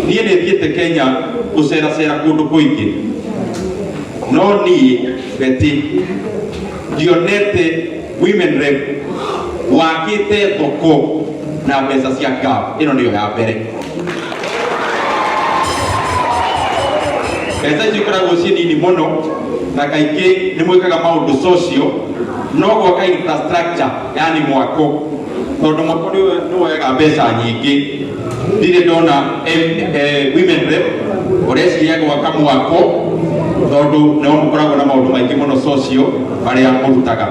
Niĩ nĩ thiĩte Kenya gũceracera kũndũ kũingĩ, no niĩ Betty ndionete women rep wakĩte thoko na mbeca cia GAP. Ĩno nĩyo ya mbere. Mbeca icio ikoragwo ciĩ nini mũno na kaingĩ nĩ mwĩkaga maũndũ social, no gwaka infrastructure, yani mwako, tondũ mwako nĩ woyaga mbeca nyingĩ. Ndirĩ ndona women rep ũreciria gwaka mwako, tondũ nĩo mũkoragwo na maũndũ maingĩ mũno social marĩa mũrutaga.